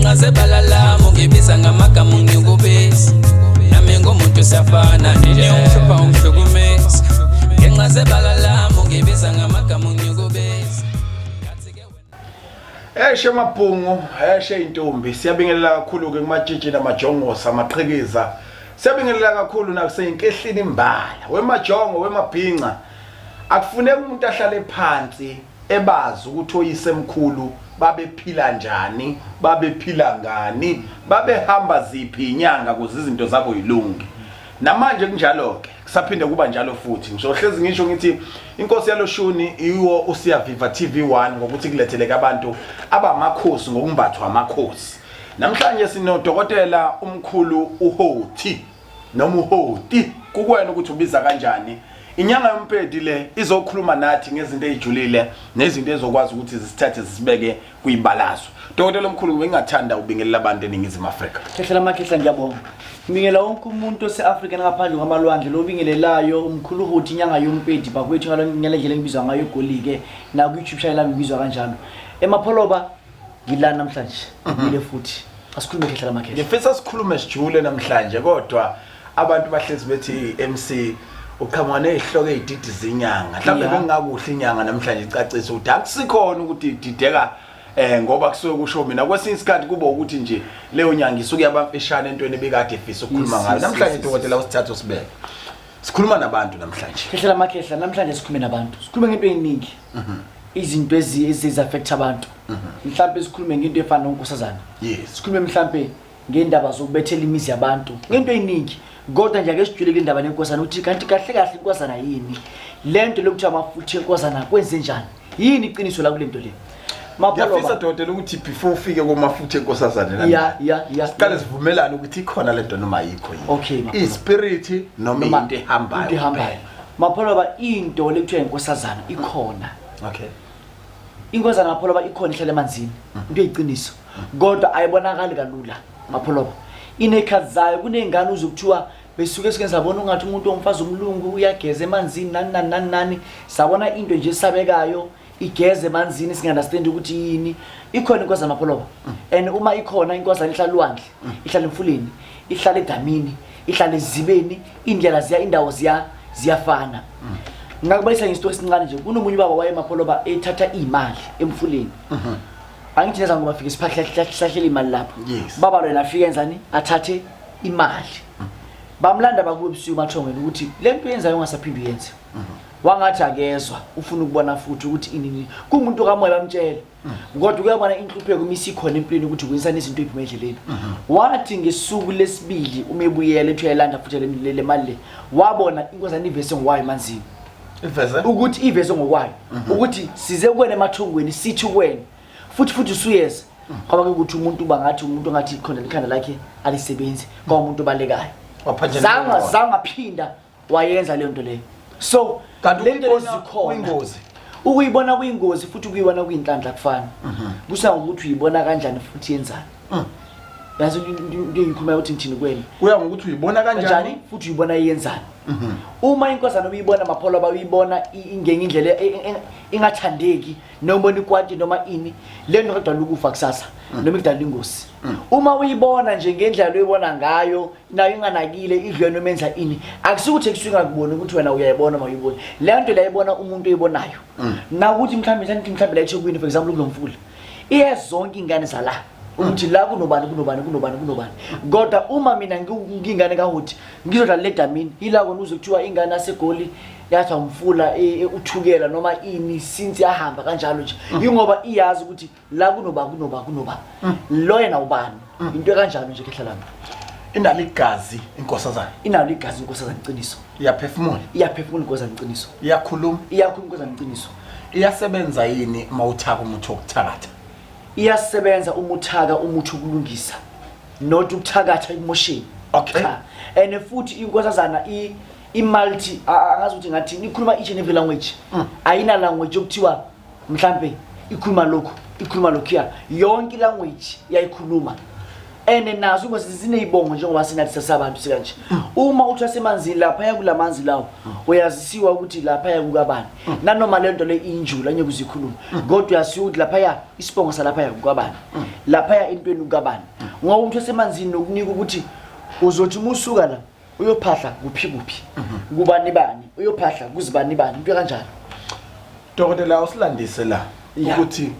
Ngenxa zebala lami ungibiza ngamagama ungikubisa. Nami ngumuntu siyafana nje ungihlupha ungihlukumeza. Ngenxa zebala lami ungibiza ngamagama ungikubisa. Eshe mabhungu, eshe intombi. Siyabingelela kakhulu ke kumatshitshi namajongosa amaqhikiza. Siyabingelela kakhulu nakuseyinkehlini imbala. Wemajongo, wemabhinca. Akufuneki umuntu ahlale phansi ebazi ukuthi oyisemkhulu babephila njani, babephila ngani, babehamba ziphi inyanga kuze izinto zabo yilunge. Namanje kunjalo ke, kusaphinde kuba njalo futhi. Ngizohlezi ngisho ngithi inkosi yaloshuni iwo uSiyaviva TV1 ngokuthi kuletheleke abantu abamakhosi ngokumbathwa amakhosi. Namhlanje sinodokotela umkhulu uHothi noma uHoti kukwena ukuthi ubiza kanjani. Inyanga yompedi le izokhuluma nathi ngezinto ezijulile nezinto ezokwazi ukuthi zisithathe zisibeke kwibalazwe. Dokotela omkhulu bengingathanda ubingelela abantu eNingizimu Afrika. Khehla lamakhehla ngiyabonga. Ngibingela wonke umuntu ose-Afrika nangaphandle kwamalwandle lo obingelelayo umkhulu Hoti inyanga yompedi bakwethu ngalo ngale ndlela engibizwa ngayo eGoli-ke naku-YouTube channel lami ngibizwa kanjalo. Emapholoba ngila namhlanje ngibile futhi. Asikhulume khehla lamakhehla. Ngifisa sikhulume sijule namhlanje kodwa abantu bahlezi bethi MC uqhamuka nezihloko ezididi zinyanga. Mhlawumbe bengingakuhle inyanga namhlanje icacise ukuthi akusikhona ukuthi idideka ngoba kusuke kusho mina kwesinye isikhathi kuba ukuthi nje leyo nyanga isuke yabamfishane entweni ebikade ifisa ukukhuluma ngayo. Namhlanje dokotela usithatha usibeke. Sikhuluma nabantu namhlanje. Khehla lamakhehla namhlanje sikhulume nabantu. Sikhulume ngento eziningi. Izinto ezi affect abantu. Mhlambe sikhulume ngento efana nonkosazana. Sikhulume mhlambe ngendaba zokubethela imizi yabantu ngento eziningi kodwa nje ake sijule kule ndaba nenkosana ukuthi kanti kahle kahle inkosana yini le nto lokuthiwa amafutha enkosana kwenze njani yini iqiniso la kule nto le? Ngiyafisa dokotela ukuthi before ufike kumafutha enkosazane la ya siqale sivumelane ukuthi ikhona lento noma ayikho yini. Okay, Mapholoba. I-spirit noma into ehambayo. Into ehambayo. Mapholoba into lekuthiwa inkosazana ikhona. Okay. Inkosazana Mapholoba ikhona ihlala emanzini. Into eyiqiniso. Kodwa ayibonakali kalula Mapholoba. Inekhathi zayo kunezingane uzokuthiwa besuke suke sabona ungathi umuntu omfazi omlungu uyageza emanzini nani nani nani nani sabona into nje esabekayo igeze emanzini singa-understand ukuthi yini ikhona inkosazana Mapholoba. And uma ikhona inkosazana ihlala olwandle, ihlala emfuleni, ihlala edamini, ihlala ezibeni, indlela ziya indawo ziya ziyafana. Ngakubalisa ngesitory esincane nje kunomunye ubaba waye Mapholoba ethatha imali emfuleni. Angithi neza ngoba fike siphahle imali lapho. Baba lo yena afike enzani athathe imali. Bamlanda bakubo ebusuku emathongweni ukuthi le nto yenzayo ungasaphinde uyenze. Wangathi akezwa ufuna ukubona futhi ukuthi inini kumuntu kamoya bamtshela. Kodwa kuyabona inhlupheko uma isikhona empilweni ukuthi kuyisana izinto eziphuma endleleni. Wathi ngesuku lesibili uma ebuyela ethi uyayilanda futhi le mali le wabona inkosana ivese ngokwayo emanzini. Iveze? Ukuthi iveze ngokwayo. Ukuthi size kuwena emathongweni sithi kuwena. Futhi futhi usuyeza. Ngoba ke ukuthi umuntu bangathi umuntu ngathi khona ikhanda lakhe alisebenzi ngoba umuntu obalekayo. Waphanjana Zanga nengqondo. zanga phinda wayenza leyo nto leyo. So Kanti le nto ukuyibona lezikhona kuyingozi? Ukuyibona kuyingozi futhi ukuyibona kuyinhlanhla kufana. Kusa ngokuthi uyibona kanjani futhi yenzani. Yazi into engikhuluma ukuthi ngithini kuwena. Kuya ngokuthi uyibona kanjani? Kanjani futhi uyibona iyenzani. Uma inkosana uyibona Mapholoba bayibona ingenye indlela ingathandeki noma ubona ikwati noma ini le nto kadala ukufa kusasa noma ikudala ingozi. Uma uyibona nje ngendlela oyibona ngayo nayo inganakile idlwe noma enza ini akusikuthi ekusuke ingakuboni ukuthi wena uyayibona noma uyiboni le nto layibona umuntu oyibonayo. Nakuthi mhlawumbe mhlawumbe mhlawumbe la eThekwini for example kulomfula iye zonke ingane zala ukuthi la kunobani kunobani kunobani kunobani kodwa uma mina ngingane kaHoti ngizodlala le damini ila kona uze kuthiwa ingane yaseGoli yathi umfula uthukela noma ini since yahamba kanjalo nje ingoba iyazi ukuthi la kunoba kunoba kunoba lo yena ubani into kanjalo nje khehla lami. Inalo igazi inkosazana. Inalo igazi inkosazana iqiniso. Iyaphefumula. Iyaphefumula inkosazana iqiniso. Iyakhuluma. Iyakhuluma inkosazana iqiniso. Iyasebenza yini mawuthaka umuthi wokuthakatha? Iyasebenza umuthaka umuthi wokulungisa. Not ukuthakatha imosheni. Okay. Cha. And futhi inkosazana i multi angazi ukuthi ngathini ikhuluma each and every language. Ayina language yokuthiwa mhlambe ikhuluma lokhu ikhuluma lokhuya yonke language iyayikhuluma. And nazo ingozi zineyibongo njengoba sinathi sasabantu sikanje. Uma uthi wasemanzini laphaya kulamanzi lawo, uyazisiwa ukuthi laphaya kukabani. Nanoma le nto le injula ngeke uzikhulume, kodwa uyasiwa ukuthi laphaya isibongo salaphaya kukabani, laphaya intweni kukabani. Ngoba umuntu wasemanzini nokunika ukuthi uzothi uma usuka la uyophahla kuphi kuphi, kubani bani, uyophahla kuzibani bani, into kanjalo. Dokotela, usilandise la ukuthi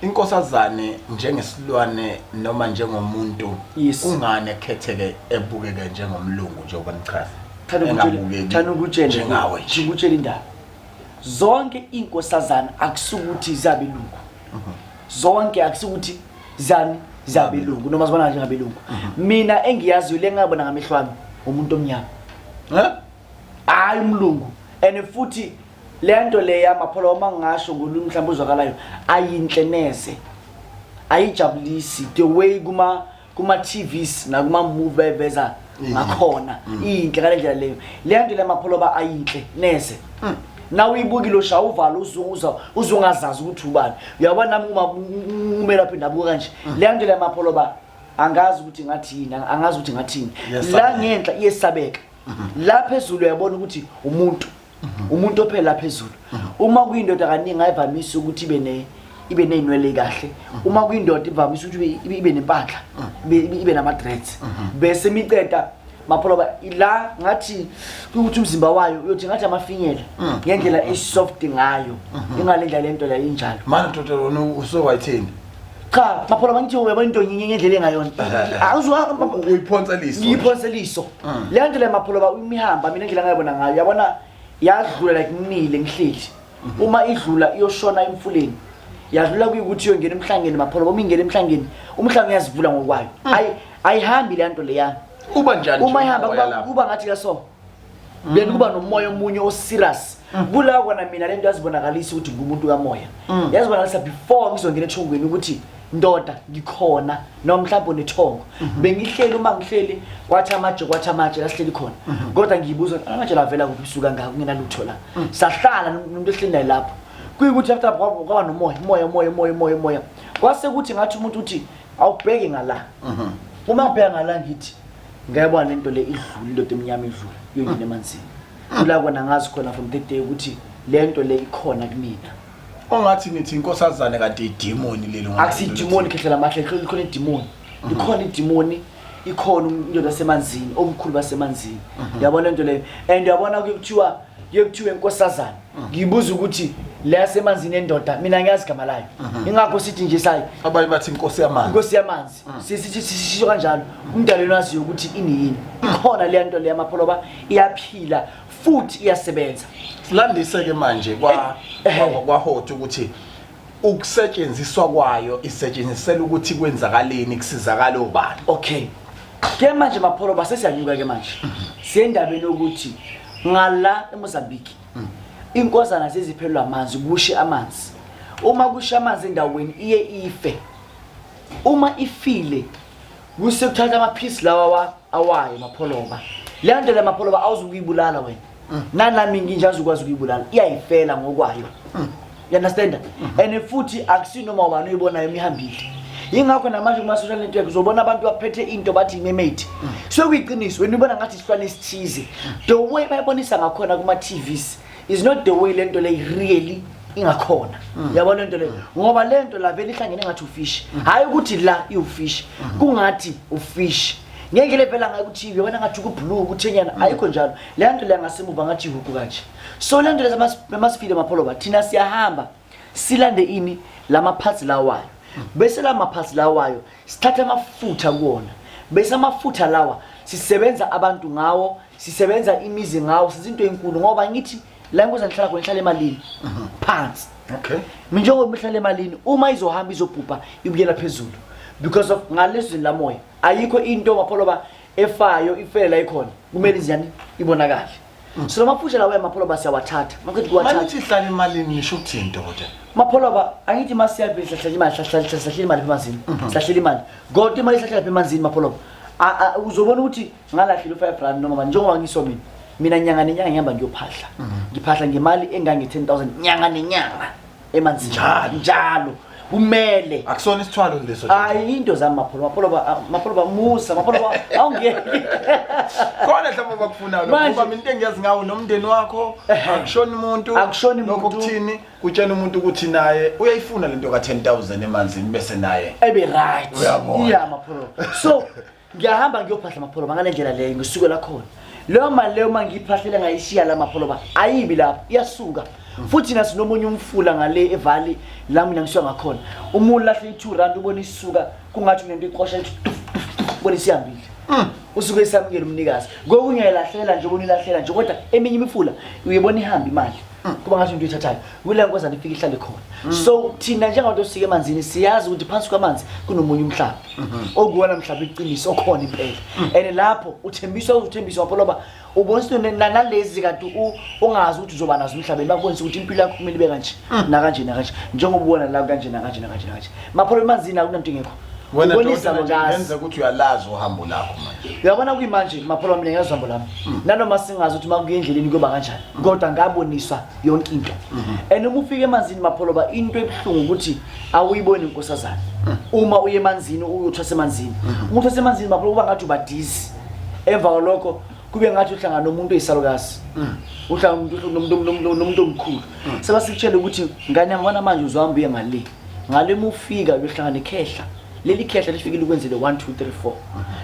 inkosazane njengesilwane noma njengomuntu kungani ekhetheke ebukeke njengomlungu njengoba nichaza, engabukeki Thanda ukutshela njengawe nje. Ngikutshela indaba. Zonke inkosazana akusukuthi zabelungu, zonke akusukuthi zani zabelungu noma zibona njengabelungu. Mina engiyaziyo le ngabona ngamehlo ami umuntu omnyama. Eh? Hayi umlungu. And futhi le nto le yamapholo, uma ngingasho ngolimi mhlawumbe uzwakalayo, ayinhle neze, ayijabulisi the way kuma TVs nakuma movie bayiveza ngakhona. Iyinhle ngale ndlela leyo. Le nto le mapholo ba ayinhle neze. Na uyibukile ushaya uvalo, uzunguza uzungazazi ukuthi ubani. Uyabona nami uma umelaphi indabuko kanje, le nto le mapholo ba angazi ukuthi ngathi yini, angazi ukuthi ngathini. Iyesabeka. La ngenhla iyesabeka, la phezulu uyabona ukuthi umuntu ophela phezulu. Uma kuyindoda kaningi ayivamisi ukuthi ibe nezinwele kahle. Uma kuyindoda ivamisa ukuthi ibe nempahla, ibe nama dreads, bese imiceda mapholo ba la ngathi ukuthi umzimba wayo uyothi ngathi amafinyela ngendlela esoft ngayo, ingale ndlela lento la injalo. Manje dokotela, wena usowayithini? Cha mapholo, bangithi uyabona into nyinye ngendlela engayona, awuzwa. Uyiphonsa liso. Ngiyiphonse liso le nto le mapholo ba imihamba. Mina indlela ngayibona ngayo, yabona, yadlula like ngimile ngihleli. Uma idlula iyoshona emfuleni, yadlula kuyikuthi iyongena emhlangeni mapholo. Uma ingena emhlangeni, umhlanga uyazivula ngokwayo. Ayihambi le nto leya. Uba njani Uma nje ihamba umoya kuba, lapho? kuba ngathi kaso then kuba nomoya omunye oserious kula kona. Mina lento yazibonakalisa ukuthi ngumuntu kamoya, yazibonakalisa before ngizongena ethongweni ukuthi ndoda ngikhona noma mhlawumbe unethongo. Bengihleli, uma ngihleli kwathi amatshe, kwathi amatshe la sihleli khona, kodwa ngiyibuza ukuthi amatshe la avela kuphi, suka ngaka kungenalutho la. Sahlala nomuntu esihleli naye lapho, kuyikuthi after kwaba nomoya, moya moya moya moya moya, kwase kuthi ngathi umuntu uthi awubheke ngala. Uma ngibheka ngala ngithi ngayibona lento le idlula, indoda emnyama idlula iyongena emanzini. Kula kona ngazi khona from that day ukuthi le nto le ikhona kumina. Ongathi nithi inkosazane kanti idimoni leli? Akusidimoni khehla lamahle, likhona idimoni, likhona idimoni, ikhona indoda yasemanzini, omkhulu basemanzini. Uyabona lento leyo? And uyabona kuye kuthiwa inkosazana, ngibuza ukuthi le yasemanzini endoda, mina ngiyazi igama layo, ingakho sithi nje sayi Abanye bathi inkosi yamanzi. Inkosi yamanzi, sithi sisho kanjalo. Umdalweni waziyo ukuthi iniyini, ikhona leya nto leya mapholoba, iyaphila futhi iyasebenza. Silandise-ke manje kwahot ukuthi ukusetshenziswa kwayo isetshenziselwa ukuthi kwenzakaleni, kusizakala obani? Okay ke manje mapholoba, sesiyanyuka ke manje, siyendabeni yokuthi ngala eMozambique inkozana zeziphelelwa amanzi, kushe amanzi. Uma kushe amanzi endaweni iye ife. Uma ifile kuse kuthatha amaphisi lawa awayo mapholoba. Le nto le mapholoba awuzukuyibulala wena, nanami nginje azukwazi ukuyibulala, iyayifela ngokwayo, you understand? And futhi akusinoma ubani oyibonayo imihambile. Yingakho namanje kuma-social network uzobona abantu baphethe into bathi i-mermaid. Sekuyiqiniso, wena ubona ngathi isilwane esithize. The way bayibonisa ngakhona kuma-TVs is not the way le nto le really ingakhona. Uyabona le nto leyo? Ngoba le nto la vele ihlangene ngathi ufish, hhayi ukuthi la iwufish, kungathi ufish ngendlela evela ngayo ku-TV. Yabona ngathi ku-blue kuthenyana, ayikho njalo le nto leya. Ngasemuva ngathi ihuku kanje. So le nto lezi masifile mapholoba, thina siyahamba silande ini lama-parts lawayo, bese la ma-parts lawayo sithatha amafutha kuwona, bese amafutha lawa sisebenza abantu ngawo, sisebenza imizi ngawo, senza into enkulu. Ngoba ngithi la inkosi ngihlala khona ihlala emalini phansi. Mina njengoba ihlala emalini, uma izohamba izobhubha ibuyela phezulu because of ngalezweni lamoya ayikho into mapholoba efayo ifele la ikhona, kumele iziyani ibonakale. So la mafutha lawa mapholoba siyawathatha makuthi kuwathatha. Manithi ihlala emalini nisho ukuthini, dokotela? Mapholoba, angithi masiyavele sihlahlela imali, sihlahlela imali lapha emanzini, sihlahlela imali, kodwa imali ihlahlela lapha emanzini mapholoba, uzobona ukuthi ngalahlile u-R5 noma mani. Njengoba ngisho mina nyanga nenyanga ngihamba ngiyophahla, ngiphahla ngemali engange-10 000 nyanga nenyanga emanzini. Njalo? Njalo. Kumele. Akusona isithwalo leso. Hayi, into zami Mapholo, Mapholo, Mapholo, musa Mapholo, awungeke. Khona mhlawumbe abakufunayo Manje- ngoba mina into engiyazi ngawo nomndeni wakho akushoni umuntu. Akushoni Lokho muntu. kuthini? Kutshena umuntu ukuthi naye uyayifuna lento ka 10,000 emanzini bese naye. Ebe right. Uyabona. Yeah Mapholo. So ngiyahamba ngiyophahla Mapholo ngale ndlela leyo ngisuke la khona. Leyo mali leyo mangiyiphahlele ngayishiya la Mapholo ayibi lapho, iyasuka. Futhi nasinomunye umfula ngale evali la mina ngisuka ngakhona. Uma ulahle i2 rand ubona isuka kungathi unento iqosha ithi tuf, tuf, tuf, ubona isihambile. Usuke esamukela umnikazi. Ngokunye uyalahlela nje, ubona ilahlela nje, kodwa eminye imifula uyibona ihamba imali. Kuba ngathi into oyithathayo. Kule nkozana ifike ihlale khona. So thina njengabantu osike emanzini siyazi ukuthi phansi kwamanzi kunomunye umhlaba. Okuwona mhlaba iqiniso okhona impela. And lapho uthembiswa, uthembiswa Mapholo ba ubona ukuthi nalezi kanti ungazi ukuthi uzoba nazo emhlabeni, bakubonisa ukuthi impilo yakho kumele ibe kanje nakanje nakanje, njengoba ubona la kanje nakanje nakanje nakanje. Mapholo, emanzini akunanto ingekho. Wena Ubonisa dokotela nje ngokazi. ngenza ukuthi uyalazi uhambo lakho manje. Uyabona kuyimanje Mapholo, mina ngiyazi uhambo lami. Nanoma singazi ukuthi makuye endleleni kuyoba kanjani, kodwa ngaboniswa yonke into. And uma ufika emanzini Mapholo ba, into ebuhlungu ukuthi awuyiboni inkosazana. Uma uye emanzini uyothwasa emanzini. Uma uthwasa emanzini Mapholo kuba ngathi uba dizzy. Emva kwalokho kube ngathi uhlangana nomuntu oyisalukazi. Uhlangana nomuntu omkhulu. Sebasikutshela ukuthi ngane yami manje uzohamba uye ngale. Ngale uma ufika uyohlangana nekhehla. Leli khehla lifike likwenzele 1 2 3 4.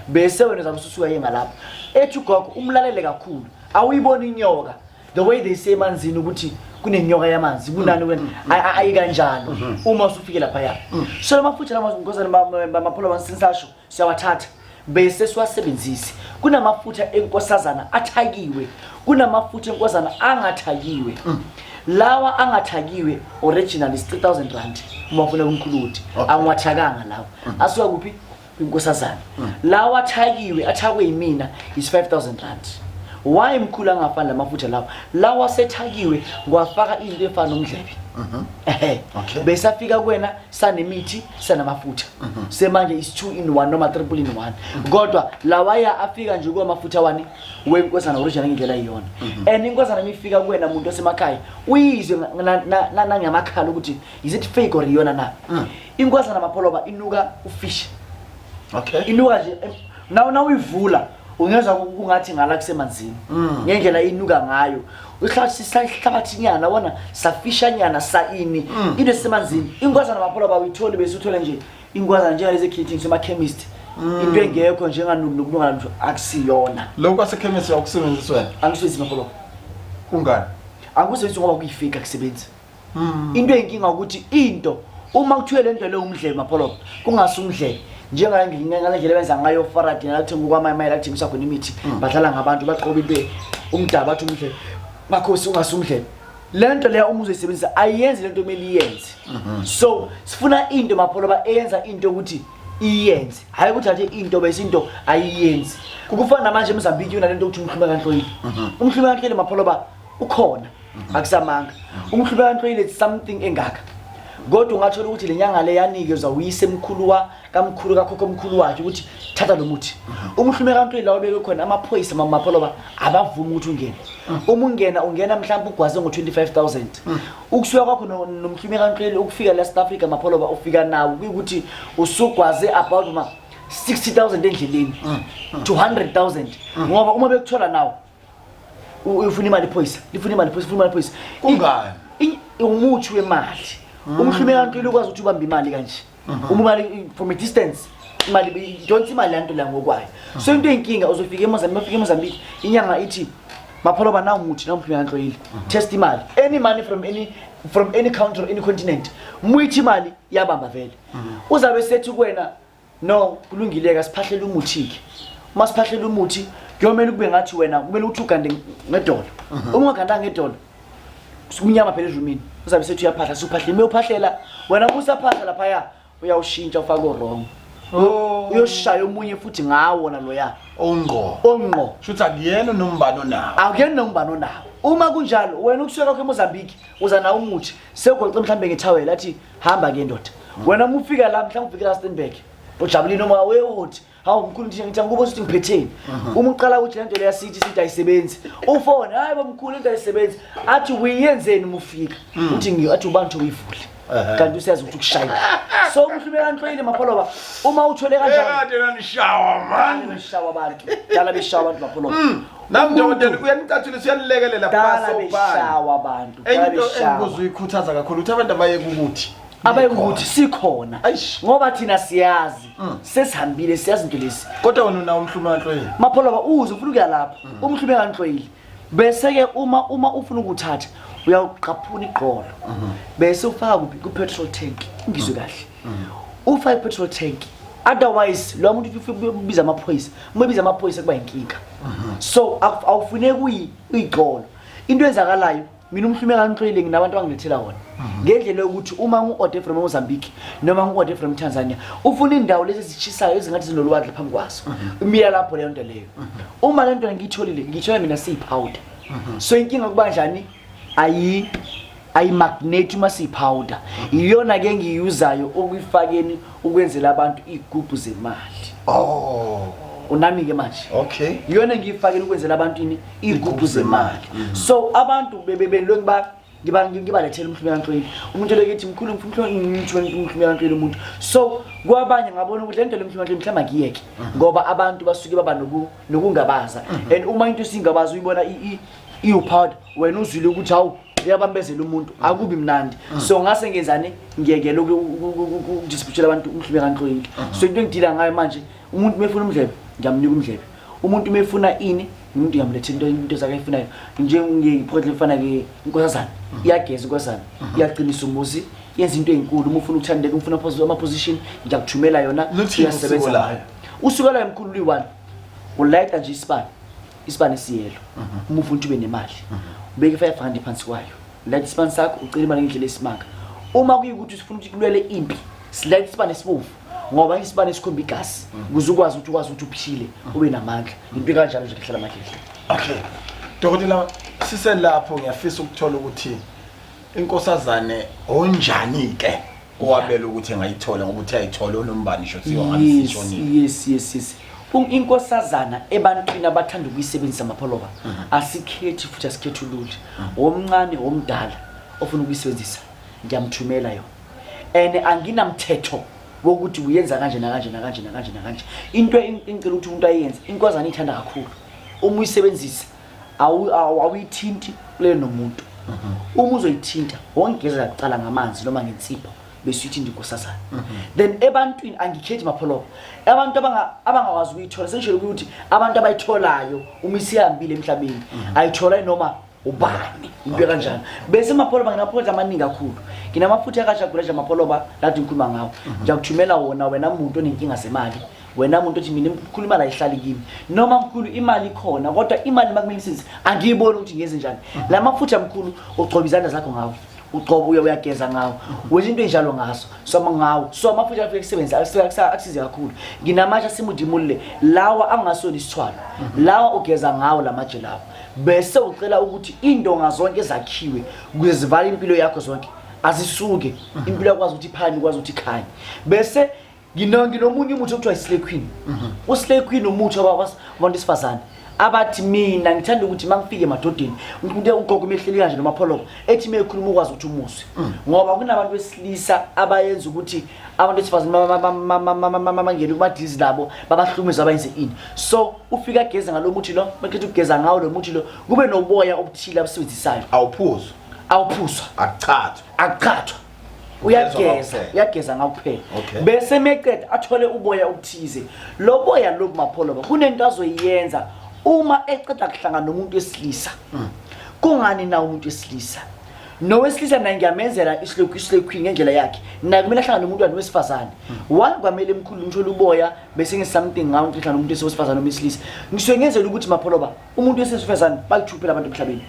Bese wena uzabe ususuka ye ngalapho. Ethi ugogo umlalele kakhulu. Awuyiboni inyoka. The way they say emanzini ukuthi kunenyoka yamanzi kunani wena ayi kanjalo uma usufike lapha ya. So lamafutha lama ngozana Mapholo bansisasho siyawathatha bese siwasebenzise. Kunamafutha enkosazana athakiwe, kunamafutha enkosazana angathakiwe. Lawa angathakiwe original is 3000 rand uma ufuna kumkhuludi. Angiwathakanga lawa. Asuka kuphi? Inkosazana. Lawa athakiwe, athakwe yimina is 5000 rand. Why mkhulu angafani lamafutha lawa? Lawa sethakiwe ngiwafaka into efana nomdlebe. Ehe. Besafika kuwena sanemithi sanamafutha. Semanje is 2 in 1 noma 3 in 1. Kodwa lawaya afika nje kwamafutha wani wenkosana original ngendlela iyona. And inkosana mifika kuwena umuntu osemakhaya uyizwe nangamakhala ukuthi is it fake or iyona na. Inkosana Mapholoba inuka ufish. Inuka nje naw uyivula ungezwa kungathi ngala kusemanzini. Ngendlela inuka ngayo. Uhlathi sihlabathinyana wona safishanyana sa ini. Into esemanzini. Inkwazana Mapholoba uyithole bese uthole nje inkwazana njengalezi ekhitini sema chemist. Into engekho njenganuku nokulunga lutho akusiyona. Lokho kwasekhemisi awukusebenzisi wena? Angisebenzisi Mapholoba. Kungani? Angisebenzisi ngoba kuyifake akusebenzi. Into eyinkinga ukuthi into uma kuthiwe le nto leyo umdlebe Mapholoba kungasi umdlebe njengalendlela benza ngayo Faraday nalakuthenga kwamamayela kuthengiswa khona imithi, badlala ngabantu baqoba into umdaba bathi umdlebe makhosi ungasi umdlebe. Le nto leyo uma uzoyisebenzisa ayenzi lento kumele iyenze. So sifuna into Mapholoba eyenza into ukuthi iyenze, hayi ukuthi athe into bese into ayiyenzi. Kufana namanje eMozambique unalento ukuthi umhlume kanhloyile. Umhlume kanhloyile Mapholoba ukhona, akusamanga. Umhlume kanhloyile it's something engaka. Kodwa ungathola ukuthi le nyanga le yanikezwa uyise mkhulu wa kamkhulu kakhokho omkhulu wakhe ukuthi thatha lo muthi. Umhlume kanhloyile la ubeke khona amaphoyisa Mapholoba abavumi ukuthi ungene. Uma ungena ungena mhlawumbe ugwaze ngo-25,000. Ukusuka kwakho nomhlume kanhloyile ukufika la South Africa Mapholoba ufika nawo kuyikuthi usugwaze about ma 60,000 endleleni to 100,000, ngoba uma bekuthola nawo ufuna imali iphoyisa, lifuna imali iphoyisa, ufuna imali iphoyisa. Kungani? Umuthi wemali. Umhlume kanhloyile ukwazi ukuthi ubambe imali kanje. Uma imali from a distance imali idonsa imali yanto la ngokwayo. So into eyinkinga uzofika eMozambique, ufika eMozambique inyanga ithi Mapholoba na umuthi na umhlume kanhloyile. Test imali. Any money from any country or any continent. Muyithi imali yabamba vele. Uzabe sethi kuwena no kulungile ke siphahlela umuthi ke. Uma siphahlela umuthi kuyomela kube ngathi wena kumele uthi ugande ngedolo. Uma ungagandanga ngedolo kumnyama phela erumini. Uzabe sethi uyaphahla, suphahla ime uphahlela wena usaphahla lapha ya uyawushintsha ufake wrong. Uyoshaya omunye futhi ngawo na loya. Ongqo. Ongqo. Shuthi akuyena nombano nawo. Akuyena nombano nawo. Uma kunjalo wena ukusuka kwakho eMozambique uza nawo umuthi sewugoqe mhlambe ngethawela athi hamba ke ndoda. Wena uma ufika la mhlawumbe ufike la Rustenburg ujabulile noma uyothi hawu mkhulu nje ngithi angikubona ukuthi ngiphetheni. Uma uqala ukuthi lento leya sithi ayisebenzi. Ufone hayi bomkhulu into ayisebenzi athi uyenzeni uma ufika uthi ngi athi ubantu uyivule. Kanti usiyazi ukuthi ukushayile. So umhlume kanhloyile Mapholoba, uma uthole kanjalo. Ekade nanishawa man. Beshawa abantu. Dala beshawa abantu Mapholoba. Nami dokotela uyanicathulisa, uyanilekelela Dala phaso bani. beshawa abantu. Enye Dala into beshawa. engikuze uyikhuthaza kakhulu ukuthi abantu abayeke ukuthi Abayekuthi sikhona. Eish. Ngoba thina siyazi. Sesihambile, siyazi into lezi. Kodwa wena unawo umhlume kanhloyile? Mapholoba, uze ufuna ukuya lapho. Umhlume kanhloyile. Bese ke uma ufuna ukuthatha uyawuqaphuna igqolo. Bese ufaka kuphi? Ku petrol tank. Ngizwe kahle. Ufaka i-petrol tank. Otherwise lo muntu ufika ubiza amaphoyisa. Uma ubiza amaphoyisa kuba inkinga. So awufuneki uyigqolo. Into enzakalayo mina umhlume kanhloyile nginabantu abangilethela wona. Ngendlela yokuthi uma ngu-order from Mozambique noma ngu-order from Tanzania, ufuna indawo lezi ezishisayo ezingathi zinolwandle phambi kwazo. Imila lapho leyo nto leyo. Uma le nto ngiyitholile, ngiyithola mina siyi-powder. So inkinga kuba njani? Ayi ayi-magnet uma siyi-powder. Iyona ke engiyuzayo okuyifakeni ukwenzela abantu iy'gubhu zemali. Oh. Unami ke manje. Okay. Iyona engiyifakeni ukwenzela abantu ini iy'gubhu zemali. So abantu bebelokhu ba ngiba ngibalethela umhlume kanhloyile. Umuntu lokuthi mkhulu umhlume kanhloyile umuntu. So kwabanye ngabona ukuthi lento lemhlume kanhloyile mhlawumbe angiyeke ngoba abantu basuke baba nokungabaza. And uma into isingabaza uyibona iwu-powder, wena uzwile ukuthi hawu uyabambezela umuntu, akubi mnandi. So ngase ngenzani, ngiyekele ukudistributela abantu umhlume kanhloyile. So into engidila ngayo manje, umuntu mefuna umdlebe ngiyamnika umdlebe, umuntu mefuna ini umuntu ngiyamlethela into zakhe ayifunayo. Njengeproject efana ke inkosazana, iyageza inkosazana, iyaqinisa umuzi, yenza into ezinkulu. Uma ufuna ukuthandeka, ufuna ama-position, ngiyakuthumela yona. Luthini Uyasebenza usiko layo? ngayo. Usiko layo mkhulu luyi-one, ulayita nje isibane, isibane siyelo. Uma ufuna ukuthi ube nemali, ubeke i-5 rand phansi kwayo, ulayita isibane sakho, ucela imali ngendlela esimanga. Uma kuyikuthi ufuna ukuthi kulwele impi, silayita isibane esibovu ngoba isibane esikhomba igazi, ukuze ukwazi ukuthi uphile, ube namandla. Into kanjalo nje kuhlala amakhehla. Okay. Dokotela, siselapho ngiyafisa ukuthola ukuthi inkosazane onjani ke owabela ukuthi engayithola, ngoba uthi ayithola onombani shothiwa ngabe sishonile. Yes, yes, yes. Inkosazana ebantwini abathanda ukuyisebenzisa Mapholoba, asikhethi futhi asikhethululi. Omncane omdala ofuna ukuyisebenzisa ngiyamthumela yona. And anginamthetho wokuthi uyenza kanje nakanje nakanje nakanje nakanje. Into engicela ukuthi umuntu ayenze, inkosazana ithanda kakhulu. Uma uyisebenzisa awuyithinti kule nomuntu. Uma uzoyithinta wongeza kuqala ngamanzi noma ngensipho bese uyithinta inkosazana. Then ebantwini angikhethi Mapholoba. Abantu abangakwazi ukuyithola, sengishilo ukuthi abantu abayitholayo uma isihambile emhlabeni ayithola noma ubani, into kanjalo. Bese Mapholoba nginamafutha amaningi kakhulu. Nginamafutha akajagulaja Mapholoba ladi ngikhuluma ngawo. Ngiyakuthumela wona wena muntu onenkinga zemali. Wena muntu othi mina mkhulu imali ayihlali kimi. Noma mkhulu imali ikhona kodwa imali makumele isenze angiyiboni ukuthi ngenze njani. La mafutha mkhulu ugcoba izandla zakho ngawo. Ugcoba uya uyageza ngawo. Wenza into enjalo ngaso. So ngawo. So amafutha afike kusebenza akusize kakhulu. Nginamatshe asimudimulle lawa angasona isithwalo. Lawa ugeza ngawo lamatshe lawa. Bese ucela ukuthi indonga zonke ezakhiwe ukuze zivale impilo yakho zonke azisuke. Impilo yakwazi ukuthi iphanye, ikwazi ukuthi ikhanye. Bese nginomunye umuthi okuthiwa i-Slay Queen. U-Slay Queen umuthi wabantu besifazane abathi mina ngithanda ukuthi mangifike emadodeni umuntu ugogo umehleli kanje noMapholoba ethi mekhuluma ukwazi ukuthi umuzwe, ngoba kunabantu besilisa abayenza ukuthi abantu besifazane bangene kumadizi labo babahlukumeze abayenze ini. So ufika ageze ngalo muthi lo, makhetha ukugeza ngawo lo muthi lo, kube noboya obuthile abusebenzisayo. Awuphuzwa. Awuphuzwa. Akuchathwa. Akuchathwa. Uyageza, uyageza ngawo kuphela. Bese meqeda athole uboya obuthize. Lo boya lobu Mapholoba kunento azoyenza uma eqeda kuhlangana nomuntu wesilisa. Kungani na umuntu wesilisa? Nowesilisa naye ngiyamenzela islay queen ngendlela yakhe. Naye kumele ahlangane nomuntu wesifazane. One kwamele emkhulu ngithole uboya bese nge something ngawo ukuthi hlangana nomuntu wesifazane noma wesilisa. Ngisuke ngenzela ukuthi Mapholoba umuntu wesifazane bayithuphela abantu emhlabeni.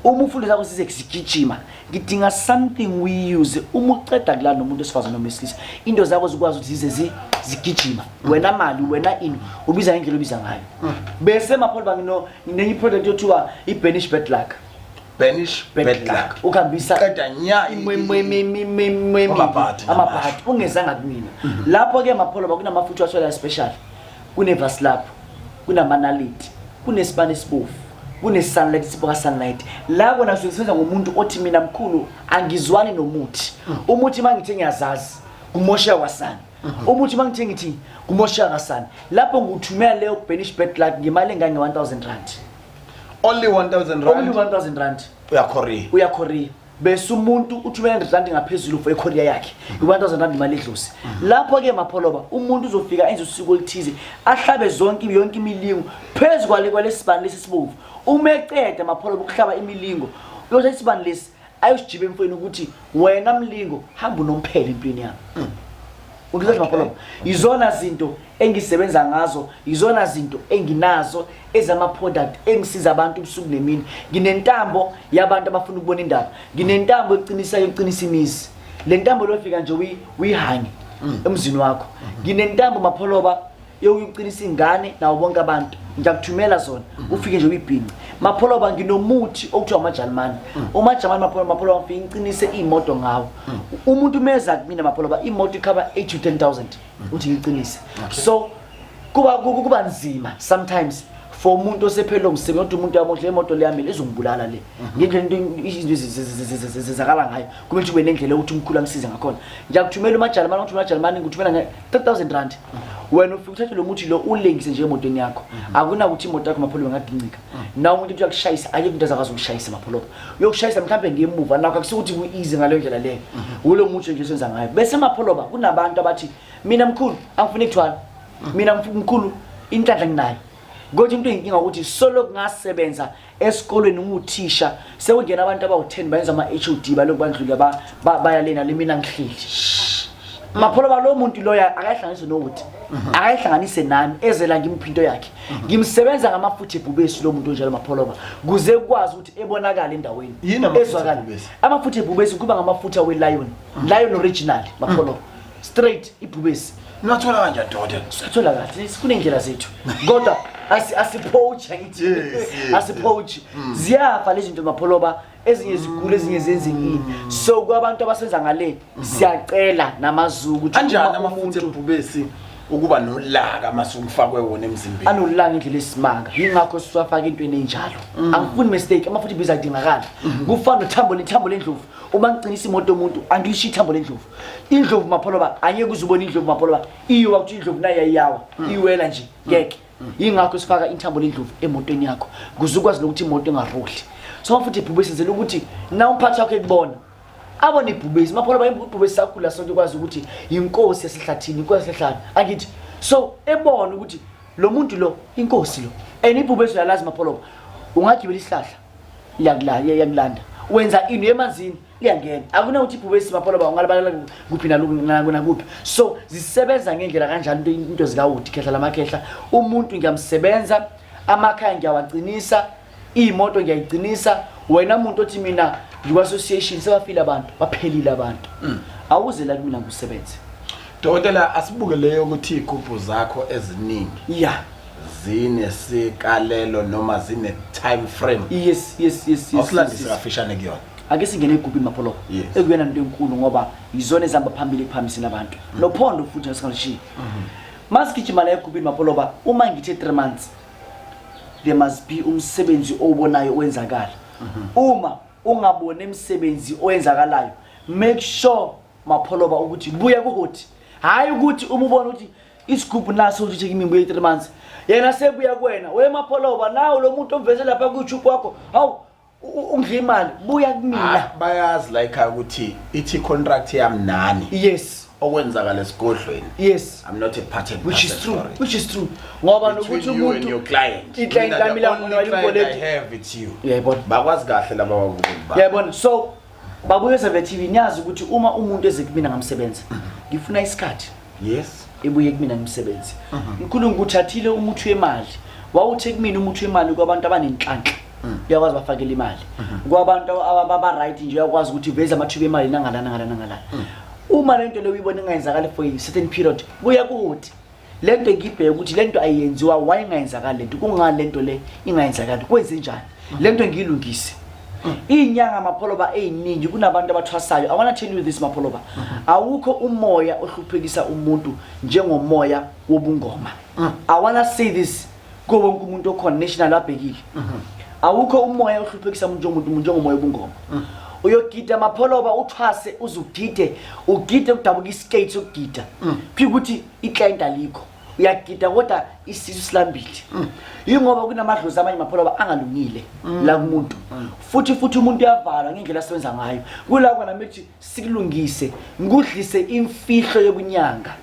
Uma ufunda zakho size sigijima, ngidinga something we use. Uma uqeda kulana nomuntu wesifazane noma wesilisa, into zakho zikwazi ukuthi zize zigijima. Wena mali, wena ini, ubiza ngendlela obiza ngayo. Bese Mapholoba nginenye product yothiwa i-Banish Bad Luck. Banish Bad Bad Luck. Luck. Ukuhambisa Qeda nya Amabhadi. amabhadi ungezanga kumina. Lapho ke Mapholoba kunamafutha athola special. Kunevaslap, kunamanaliti, kunesibane esibovu, Kune-sunlight, isipho ka-sunlight la kona suke sisebenza ngomuntu othi mina mkhulu angizwani nomuthi. Umuthi uma ngithe ngiyazazi kumosheka kwasani. Umuthi uma ngithe ngithi kumosheka kwasani, lapho ngiwuthumela leyo banish bad luck ngemali engange-1000 rand. Only 1000 Only rand. 1000 rand. Uyakhoriya. Uyakhoriya, bese umuntu uthumela 100 rand ngaphezulu for ikhoriya yakhe. I-1000 rand imali edlozi. Lapho-ke Mapholoba, umuntu uzofika enze usiko oluthize, ahlabe zonke yonke imilingo phezu kwale kwalesibani lesi sibomvu. Uma eceda Mapholoba ukuhlaba imilingo, uyothatha isibani lesi ayosijiba emfweni ukuthi wena mlingo hamba unomphela empilweni yami. Ungizwa Mapholoba? Izona zinto engisebenza ngazo, izona zinto enginazo ezama-product engisiza abantu ubusuku nemini. Nginentambo yabantu abafuna ukubona indaba, nginentambo eqinisayo, eqinisa imizi. Le ntambo lofika nje uyihange emzini wakho. Nginentambo Mapholoba yokuqinisa ingane nawo bonke abantu, ngiyakuthumela zona, ufike nje uyibhince Mapholoba. Nginomuthi okuthiwa amajalimane, umajalimane Mapholoba. Mapholoba, ngifike ngiqinise iy'moto ngawo. Umuntu meza kumina Mapholoba, imoto ikhaba 8 to 10,000 uthi ngiqinise. So kuba nzima sometimes for umuntu osephelele umsebenzi, kodwa umuntu yamohle imoto le yami izongibulala le ngendlela into izinto zenzakala ngayo. Kumele ukuthi ube nendlela yokuthi umkhulu angisize ngakhona. Ngiyakuthumela umajalimane, ngithumela umajalimane, ngikuthumela nge-3000 rand. Wena ufike uthathe lo muthi lo ulengise nje emotweni yakho. Akunakuthi imoto yakho Mapholoba ingagincika na umuntu uthi uyakushayisa, ayikho into azakwazi ukushayisa Mapholoba. Uyokushayisa mhlawumbe ngemuva, nakho akusikuthi ku-easy ngaleyo ndlela leyo. Ulo muthi nje esenza ngayo. Bese Mapholoba kunabantu abathi mina mkhulu angifuni kuthwala, mina mkhulu inhlanhla nginayo, kodwa into eyinkinga ukuthi solo kungasebenza esikolweni nguthisha, sekungena abantu abawu-10 bayenza ama-HOD, balokhu bandlula baya lena le, mina ngihleli Mapholoba. Lo muntu loya akayihlanganise nokuthi akayihlanganise nami, ezela ngimuphi into yakhe. Ngimsebenza ngamafutha ebhubesi lo muntu onjalo Mapholoba, kuze kukwazi ukuthi ebonakale endaweni. Yini amafutha Ezwakale. ebhubesi? Amafutha ebhubesi kuba ngamafutha we-lion, lion original Mapholoba, straight ibhubesi. Nathola kanjani, dokotela? Sithola kahle, kuney'ndlela zethu, kodwa asiphochi angithi. Asiphochi, ziyafa lezi zinto Mapholoba, ezinye zigula, ezinye zenze ini. So kwabantu abasenza ngale siyacela namaZulu ukuthi Anjani uma amafutha umuntu ebhubesi ukuba nolaka mase ufakwe wona emzimbeni? Anolaka indlela esimanga, yingakho siwafaka entweni enjalo. Angifuni mistake, amafutha ibhizi adingakala. Kufana nothambo, lethambo lendlovu. Uma ngicinisa imoto yomuntu angilishiyi ithambo lendlovu. Indlovu Mapholoba, angeke uze ubone indlovu Mapholoba iwa, kuthi indlovu nayo yayiyawa iwela nje, ngeke. Yingakho sifaka inthambo lendlovu emotweni yakho kuze ukwazi nokuthi imoto ingaroli. So amafutha ebhubesi enzela ukuthi na umphathi wakho ekubona abone ibhubesi Mapholoba. Ibhubesi sakhula sonke kwazi ukuthi inkosi yasehlathini, inkosi yasehlane angithi? So ebona ukuthi lo muntu lo inkosi lo, and ibhubesi uyalazi Mapholoba, ungagibela isihlahla liyakulanda, wenza ini emanzini liyangena. Akunakuthi ibhubesi Mapholoba ungalibalela kuphi nakuphi. So zisebenza ngendlela kanjalo into zikawudi khehla lamakhehla. Umuntu ngiyamsebenza, amakhaya ngiyawaqinisa, iy'moto ngiyayiqinisa. Wena muntu othi mina ngikwa-association, sebafile abantu, baphelile abantu, awuze la kumina ngikusebenze. Dokotela, asibuke leyo ukuthi iy'gubhu zakho eziningi zinesikalelo noma zine time frame. Yes. Awusilandise kafishane kuyona. Ake singene egubhini Mapholoba. Ekuyona nto enkulu ngoba yizona ezihamba phambili ekuphambiseni abantu nophondo futhi singalushiyi. Masigijima la egubhini Mapholoba, uma ngithe 3 months there must be umsebenzi owubonayo owenzakala. Uma ungaboni emsebenzi owenzakalayo, make sure Mapholoba ukuthi buya kuhoti, hhayi ukuthi uma ubona ukuthi isigubhu naso uthi kimi ngibuye 3 months, yena sebuya kuwena. We Mapholoba, nawu lo muntu omveze lapha ku-YouTube wakho, hawu, ungidla imali, buya kumina. Ah, bayazi la ekhaya ukuthi ithi contract yami nani okwenzakala esigodlweni, I'm not a part and Which is parcel true for it. Which is true, ngoba Between nokuthi you and umuntu your client. I-client Mina, lami the la only ngona client I imboleki. have, it's you. Uyayibona? Bakwazi kahle laba babukeli bakho. Uyayibona? So babuye Save TV, niyazi ukuthi uma umuntu eze kumina ngamsebenza, ngifuna isikhathi ebuye kumina ngimsebenzi. Mkhulu, ngikuthathile umuthi wemali, wawuthe kumina umuthi wemali kwabantu abanenhlanhla uyakwazi bafakela imali, kwabantu aba-right nje uyakwazi ukuthi uveze amathuba emali nangala nangala nangala. Uma le nto leyo uyibona ingayenzakali for a certain period, buya kuthi le nto ngibheke ukuthi le nto ayenziwa, why ingayenzakali le nto, kungani le nto le ingayenzakali, kwenze njani le nto ngiyilungise. Iy'nyanga Mapholoba ey'ningi kunabantu abathwasayo. I wanna tell you this Mapholoba, awukho umoya ohluphekisa umuntu njengomoya wobungoma. I wanna say this kuwo wonke umuntu okhona national abhekile. Awukho umoya ohluphekisa umuntu njengomuntu njengomoya obungoma. Uyogida mapholoba uthwase uzugide ugide kudabuka iskate sokugida. Phika ukuthi iclient alikho. Uyagida kodwa isisu silambile. Yingoba kunamadlozi amanye mapholoba angalungile la kumuntu. Futhi futhi umuntu uyavalwa ngendlela asebenza ngayo. Kula kona mithi sikulungise ngikudlise imfihlo yobunyanga.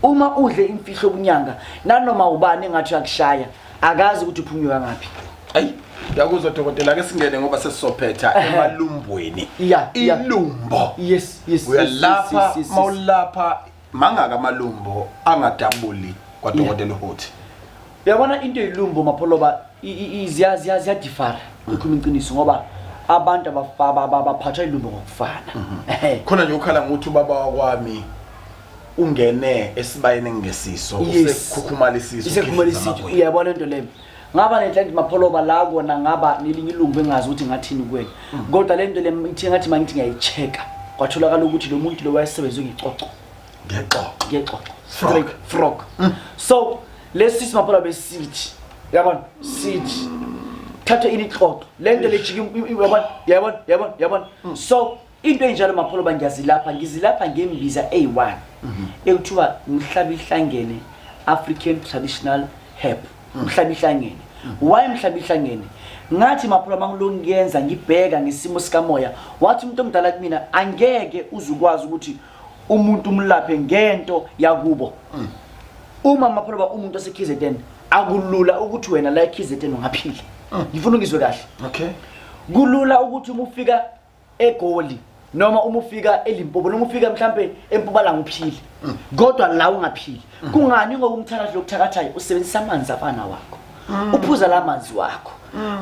Uma udle imfihlo yobunyanga nanoma ubani engathi uyakushaya akazi ukuthi uphunyuka ngaphi. Ayi, yakuzwa dokotela, ake singene ngoba sesizophetha emalumbweni. Ilumbo. Yes. Uyalapha mawulapha mangaka amalumbo angadabuli kwadokotela uHothi? Uyabona into eyilumbo mapholoba ziyadifara ikhuluma iqiniso ngoba abantu abaphathwa ilumbo ngokufana. Khona nje ukhala ngokuthi ubaba wakwami ungene esibayeni engesiso usekhukhumala isisu. Isekhukhumala isisu, uyabona into leyo. Ngaba nenhlanhla mapholoba la kona ngaba nelinye ilumbo engazi ukuthi ngathini kuwena. Kodwa le nto le ithe ngathi mangithi ngiyayi-check-a kwatholakala ukuthi lo muntu lo wayesebenze ngexoxo. Ngexoxo. Ngexoxo. Frog. Frog. So lesi simapholoba besithi yabona sithi thatha inixoxo le nto lejika yabona yabona yabona yabona. So into enjalo mapholoba ngiyazilapha ngizilapha ngembiza eyi-1 ekuthiwa mhlaba ihlangene African traditional herb. Mhlaba ihlangene. Why mhlaba ihlangene? Ngathi mapholoba mangilongiyenza ngibheka ngesimo sikamoya wathi umuntu omdala kumina angeke uzukwazi ukuthi umuntu umlaphe ngento yakubo. Uma mapholoba umuntu ose-KZN akulula ukuthi wena la e-KZN ungaphila. Ngifuna ungizwe kahle. Okay. Kulula ukuthi uma ufika eGoli noma uma ufika eLimpopo noma ufika mhlambe eMpumalanga uphile. Kodwa la ungaphili. Kungani? Ngoba umthakathi lokuthakathayo usebenzisa amanzi afana wakho. Uphuza la manzi wakho.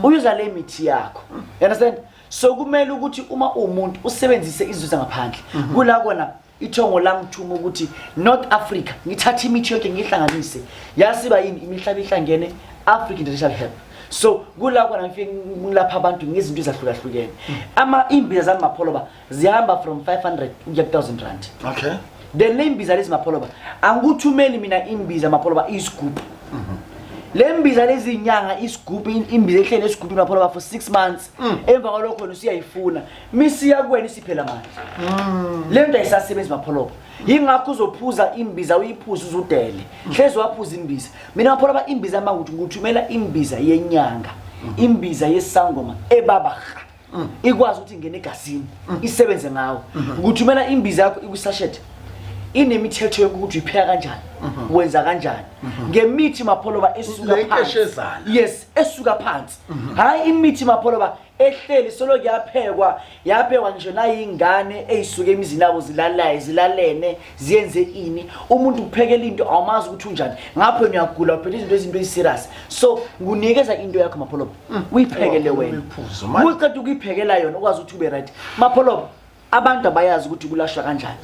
Uyuza le mithi yakho. You understand? So kumele ukuthi uma umuntu usebenzise izinto zangaphandle. Kula kona ithongo langithuma ukuthi North Africa ngithathe imithi yonke ngihlanganise yasiba yini imihlaba ihlangene African traditional herb. So kula kona ngifike ngilapha abantu ngezinto ezahlukahlukene. Ama imbiza zami mapholoba zihamba from 500 ukuya ku 1000 rand. Okay. Then le imbiza lezi mapholoba angikuthumeli mina imbiza mapholoba isigubhu. Le mbiza lezi inyanga isigubhu imbiza ehlele esigubhini mapholoba for 6 months. Emva kwalokho wena usuyayifuna. Misiya kuwena isiphela manje. Le nto ayisasebenzi mapholoba. Yingakho uzophuza imbiza uyiphuze uzudele. Hlezi waphuza imbiza. Mina mapholoba imbiza manguthi nguthumela imbiza yenyanga. Imbiza yesangoma ebabaha. Ikwazi ukuthi ingene egazini isebenze ngawo. Nguthumela imbiza yakho ikusachet. Inemithetho yokuthi uyipheka kanjani, wenza kanjani. Ngemithi mapholoba esuka Le phansi. nkeshezana. Yes, esuka phansi. Hayi imithi mapholoba ehleli solo kuyaphekwa, yaphekwa ngisho nayingane eyisuke emizini yabo zilalayo, zilalene, ziyenze ini. Umuntu uphekela into awumazi ukuthi unjani. Ngapho wena uyagula uphethe izinto eziserious. So ngunikeza into yakho mapholoba. Uyiphekele wena. Uyiphuze, man. Uqeda ukuyiphekela yona ukwazi ukuthi ube right. Mapholoba abantu abayazi ukuthi kulashwa kanjani.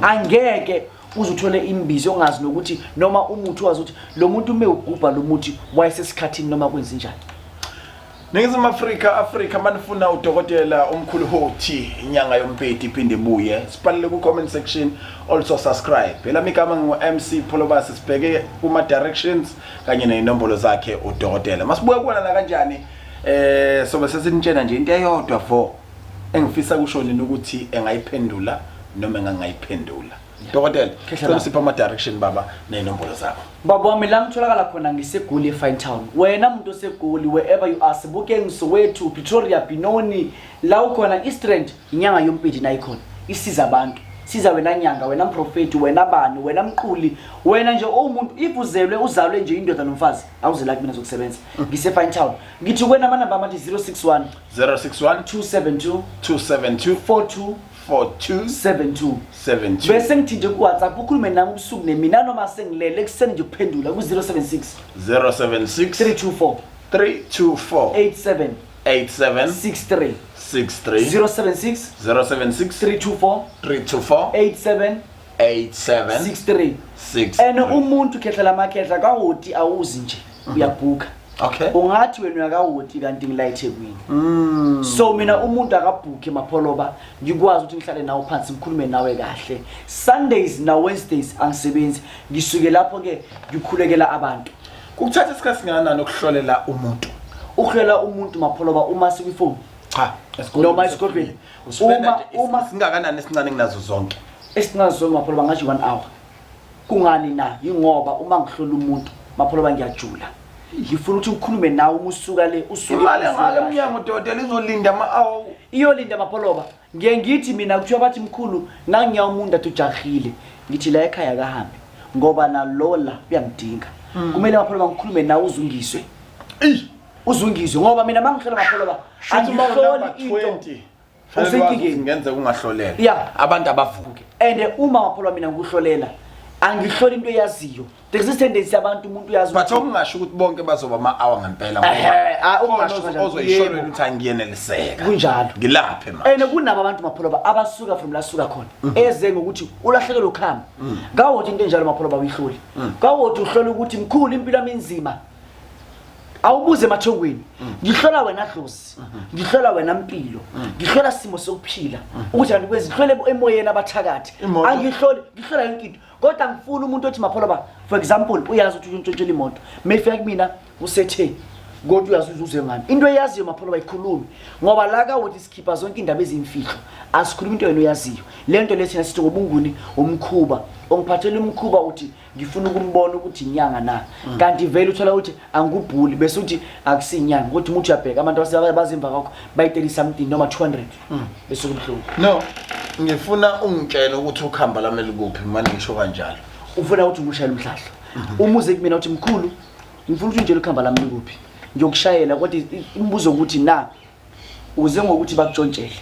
Angeke uzuthole imbizo ongazi nokuthi noma umuthi wazi ukuthi lo muntu ume ugubha lo muthi wayesesikhathini noma kwenze njani. Ningizimu Afrika, Afrika manifuna udokotela omkhulu Hoti inyanga yompeti iphinde ibuye. Sibhalele ku comment section, also subscribe. Phela igama ngu MC Pholobasi, sibheke kuma directions kanye nezinombolo zakhe udokotela. Masibuye kuona la kanjani sobe sesinitshena nje into eyodwa for engifisa kusho nini ukuthi engayiphendula noma engangayiphendula. Dokotela, Khehla cela baba. usiphe ama direction baba nezinombolo zakho. Baba wami la ngitholakala khona ngiseGoli eFine Town. Wena muntu oseGoli wherever you are, Sebokeng, Soweto, Pretoria, Benoni, la ukhona East Rand, inyanga yompedi nayo ikhona. Isiza abantu. Siza wena nyanga, wena mprofeti, wena bani, wena mquli, wena nje owumuntu if uzelwe uzalwe nje indoda nomfazi, awuzela kumina zokusebenza. Ngise Fine Town. Ngithi kuwena amanamba amathi 061 061 272 272 42 42 72. 72. Bese ngithinte ku WhatsApp ukhulume nami ubusuku nemina noma sengilele ekuseni nje kuphendula ku 076 076 324 324 87 87 63 63 076 076 324 324 87 87 63. 63. And umuntu khehla lamakhehla kawoti awuzi nje uyabhuka. Okay. Ungathi wena uyakawoti kanti ngila eThekwini. So mina umuntu akabhukhe mapholoba ngikwazi ukuthi ngihlale nawe phansi ngikhulume nawe kahle. Sundays na Wednesdays angisebenzi, ngisuke lapho ke ngikhulekela abantu. Kukuthatha isikhathi singakanani ukuhlolela umuntu? Ukuhlola umuntu Mapholoba uma sikwifoni. Cha, Noma esigodlweni. Uspenda Uma uma singakanani esincane kunazo zonke? Esincane zonke Mapholoba ngasho 1 hour. Kungani na? Yingoba uma ngihlola umuntu Mapholoba ngiyajula. Ngifuna ukuthi ngikhulume nawe uma usuka le usuke. Imali engaka emnyango dokotela izolinda ama-hour. Iyolinda Mapholoba. Ngiye ngithi mina kuthiwa bathi mkhulu nangiya umuntu athi ujahile. Ngithi la ekhaya akahambe ngoba nalola uyangidinga. Kumele Mapholoba ngikhulume nawe uzungiswe. Uzungizwe ngoba mina mangihlola Mapholoba Shuthi uma angihloli unumber into. 20 fanele wazi ukuthi Usenkingeni. kungenzeka ungahlolela. Yeah. Abantu abavuke. And uma Mapholoba mina ngikuhlolela angihloli into eyaziyo. There's this tendency abantu umuntu uyazi But okungasho ukuthi bonke bazoba ama-hour ngempela ngoba Ehhe, ah, okungasho khona kanjalo. ozoyishorela Yebo. ukuthi angiyeneliseka. Kunjalo. Ngilaphe manje. And kunabo abantu Mapholoba abasuka from la suka khona eze ngokuthi ulahlekelwe ukhamba. Ngawothi into enjalo Mapholoba uyihloli. Ngawothi uhlola ukuthi mkhulu impilo yami inzima. Awubuze emathongweni. Ngihlola wena dlozi. Ngihlola wena mpilo. Ngihlola simo sokuphila. Ukuthi kanti kwezihlole emoyeni abathakathi. Imoto. Angihloli, ngihlola yonke into. Kodwa ngifuna umuntu othi Mapholoba for example uyazi ukuthi untshontshela imoto. Mayifika kumina usethe kodwa uyazi ukuthi uze ngani. Into eyaziyo Mapholoba ikhulume ngoba la kawothi sikhipha zonke indaba ezimfihlo. Asikhulumi into yena oyaziyo. Le nto lethina sithi ngobunguni umkhuba. Ongiphathela umkhuba uthi ngifuna ukumbona ukuthi inyanga na. Kanti vele uthola ukuthi angubhuli bese uthi akusinyanga kodwa umuntu uyabheka abantu abazimva kwakho bayiteli something noma 200 bese kubhlungu. No, ngifuna ungitshele ukuthi ukhamba lami likuphi manje ngisho kanjalo. Ufuna ukuthi ngikushayele umhlahlo. Umuze kumina uthi mkhulu ngifuna ukuthi ungitshele ukhamba lami likuphi. Ngiyokushayela kodwa imibuzo ukuthi na uze ngokuthi bakutshontshele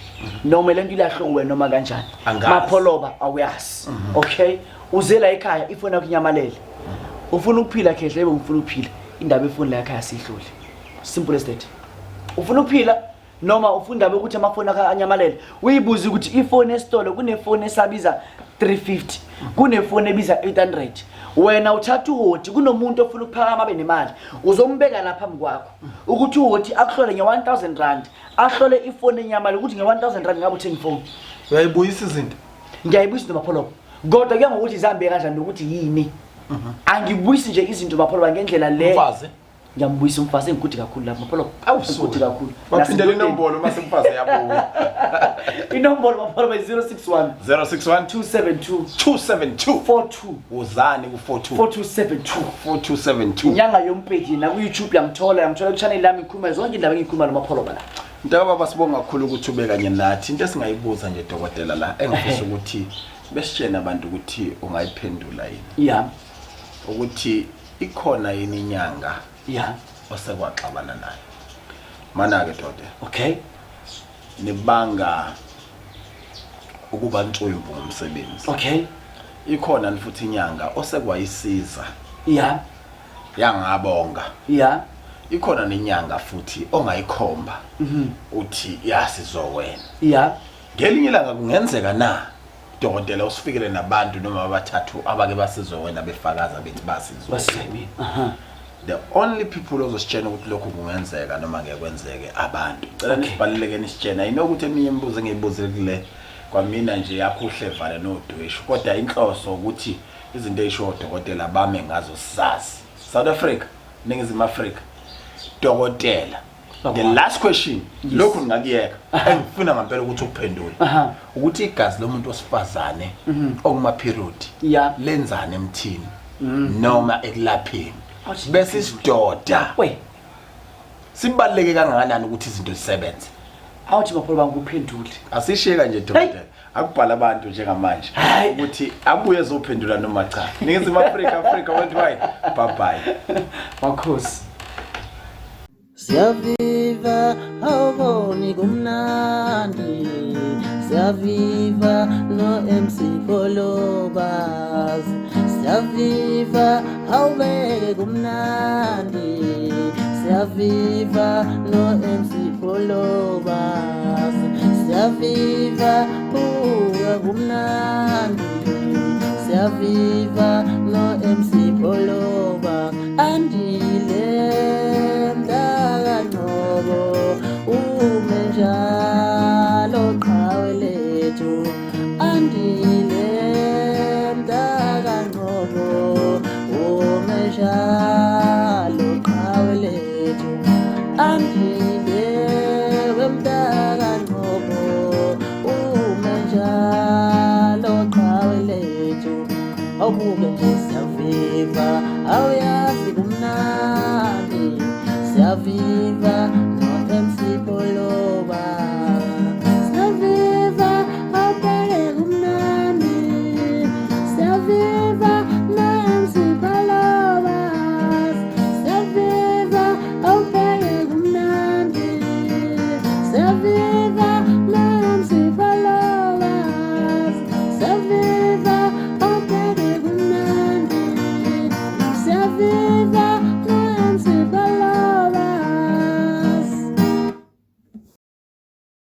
noma lento ilahloko wena noma kanjani. Angazi. Mapholoba awuyazi. Okay, uze la ekhaya ifoni yakho inyamalele. Ufuna ukuphila khehle yebo ngifuna ukuphila. Indaba efoni la ekhaya sihlule. Simple as that. Ufuna ukuphila noma ufuna indaba yokuthi amafoni akho anyamalele. Uyibuze ukuthi ifoni esitolo kunefoni esabiza 350 kunefoni ebiza 800. Wena uthatha uhoti kunomuntu ofuna ukuphakama abe nemali. Uzombeka lapha phambi kwakho ukuthi uhoti akuhlole nge1000 rand, ahlole ifoni enyamali ukuthi nge1000 rand ngabe uthenga ifoni. Uyayibuyisa izinto. Ngiyayibuyisa into Mapholoba. Kodwa kuya ngokuthi zihambe kanjani nokuthi yini. Angibuyisi nje izinto Mapholoba ngendlela le. Umfazi. Ngiyambuyisa umfazi engikude kakhulu lapha Mapholoba. Engikude kakhulu. Baphindela inombolo mase umfazi yabuya. Inombolo Mapholoba 061 061 272 272 42 uzani ku 42 4272. 4272. Inyanga yompedi na ku YouTube yangithola yangithola ku channel yami ngikhuluma zonke indaba engikhuluma noMapholoba la. Mntaka baba sibonga kakhulu ukuthi ube kanye nathi. Into esingayibuza nje dokotela la engifisa ukuthi besitshene abantu ukuthi ungayiphendula yini. Yeah. Ukuthi ikhona yini inyanga Yeah. osekwaxabana nayo. Mana ke dokotela Okay. nibanga ukuba ntshwembu ngomsebenzi. Okay. Ikhona futhi inyanga osekwayisiza Yeah. yangabonga. Yeah. Ikhona nenyanga futhi ongayikhomba uthi yasizowena. Yeah. Ngelinye ilanga kungenzeka na dokotela usifikele nabantu noma abathathu abake basizwe wena befakaza bethi basizwe. Basemi. Aha. The only people ozositshena ukuthi lokhu kungenzeka noma ngeke kwenzeke abantu. Cela nisibhaleleke nisitshena. Ayinokuthi eminye imibuzo engiyibuzile kule kwamina nje yakho uhlevane nodweshu kodwa inhloso ukuthi izinto eyisho odokotela bame ngazo sazi. South Africa, Ningizimu Afrika. Dokotela. The last question lokhu ngingakuyeka engifuna ngempela ukuthi ukuphendule Aha. ukuthi igazi lomuntu osifazane okuma period Yeah. lenzani emthini noma ekulapheni Awuthi bese isidoda We, sibaluleke kangakanani ukuthi izinto zisebenze. awuthi Mapholoba ngikuphendule. Asishiye kanje dokotela akubhala abantu njengamanje Hayi. ukuthi abuye ezophendula noma cha. Ningizimu Afrika, Africa worldwide. Bye bye. Makhosi. Siyaviva awuboni kumnandi Siyaviva no MC Pholobas Siyaviva awubeke kumnandi Siyaviva no MC Pholobas Siyaviva buka kumnandi Siyaviva no MC Pholoba Andile mntakaNgcobo ume njalo qhawe lethu Andile mntakaNgcobo ume njalo qhawe lethu Andile. nje siyaviva, awuyazi kumnandi, siyaviva no MC Pholoba.